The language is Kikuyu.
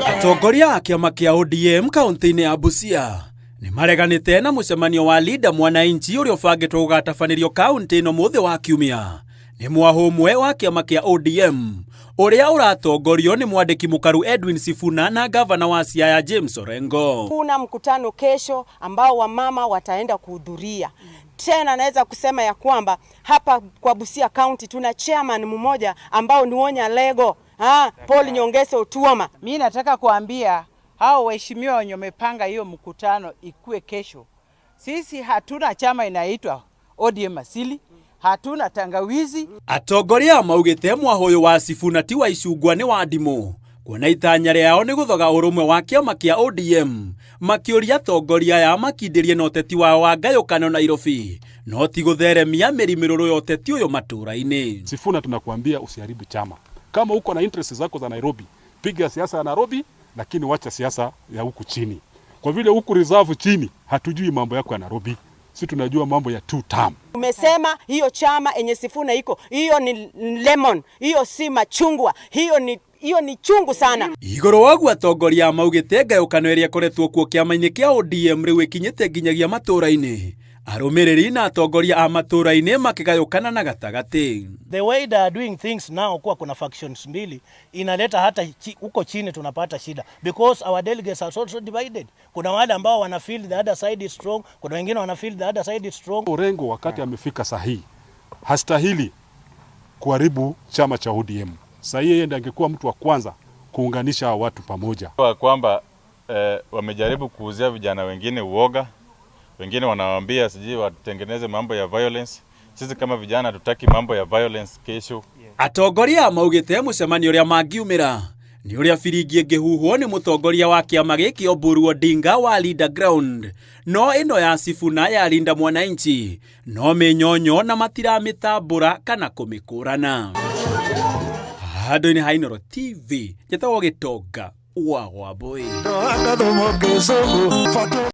Atongoria a kĩama kĩa ODM kaunti-inĩ ya Busia nĩ mareganĩte na mũcemanio wa Linda Mwananchi ũrĩa ũbangĩtwo gũgatabanĩrio kaunti ĩno mũthĩ wa Kiumia. Nĩ mwahũ ũmwe wa kĩama kĩa ODM ũrĩa ũratongorio nĩ mwandĩki mũkaru Edwin Sifuna na gavana wa Siaya James Orengo. Kuna mkutano kesho ambao wamama wataenda kuhudhuria. Tena naweza kusema ya kwamba hapa kwa Busia County tuna chairman mmoja ambao ni Wonya Lego, Paul Nyongesa Otuoma. Mi nataka kuambia hao waheshimiwa wenye wamepanga hiyo mkutano ikue kesho, sisi hatuna chama inaitwa ODM asili, hatuna tangawizi. Atongoria maugĩte mwahũ ũyũ wa Sifuna ti wa icungwa, nĩ wa ndimũ, kuona itanya rĩao nĩ gũthoga ũrũmwe wa kĩama kĩa ODM, makĩũria atongoria aya makindĩrie na ũteti wao wa ngayũkano Nairobi no ti gũtheremia mĩri mĩrũrũ ya ũteti ũyũ matũũra-inĩ. Sifuna, tunakuambia usiharibu chama. Kama uko na interest zako za Nairobi, piga siasa ya Nairobi, lakini wacha siasa ya huku chini. Kwa vile huku reserve chini, hatujui mambo yako ya Nairobi. Si tunajua mambo ya two term. Umesema hiyo chama enye Sifuna iko hiyo ni lemon, hiyo si machungwa, hiyo ni chungu sana. Igũrũ waguo, atongoria maugĩte ngayũkano ĩrĩa ĩkoretwo kuo kĩama-inĩ kĩa ODM rĩu ĩkinyĩte nginyagia matũũra-inĩ, arũmĩrĩri na atongoria a matũũra-inĩ makĩgayũkana na gatagatĩ. The way they are doing things now, kuwa kuna factions mbili, inaleta hata huko chini tunapata shida because our delegates are also divided. Kuna wale ambao wana feel the other side is strong, kuna wengine wana feel the other side is strong. Orengo wakati amefika sahihi hastahili kuharibu chama cha ODM. Sahii yeye ndiye angekuwa mtu wa kwanza kuunganisha hawa watu pamoja. Kwa kwamba wamejaribu kuuzia vijana wengine uoga, wengine wanawaambia sijui watengeneze mambo ya violence. Sisi kama vijana hatutaki mambo ya violence kesho. Atongoria maugĩte mũcemanio ũrĩa mangiumĩra nĩ ũrĩa biringi ĩngĩhuhwo nĩ mũtongoria wa kĩama gĩkĩ Oburu Odinga wa Linda Ground, no ĩno ya Sifuna ya Linda Mwananchi no mĩnyonyo na matiramĩtambũra kana kũmĩkũrana. Handũ-inĩ ha Inooro TV, njĩtagwo Gĩtonga wa Wambui.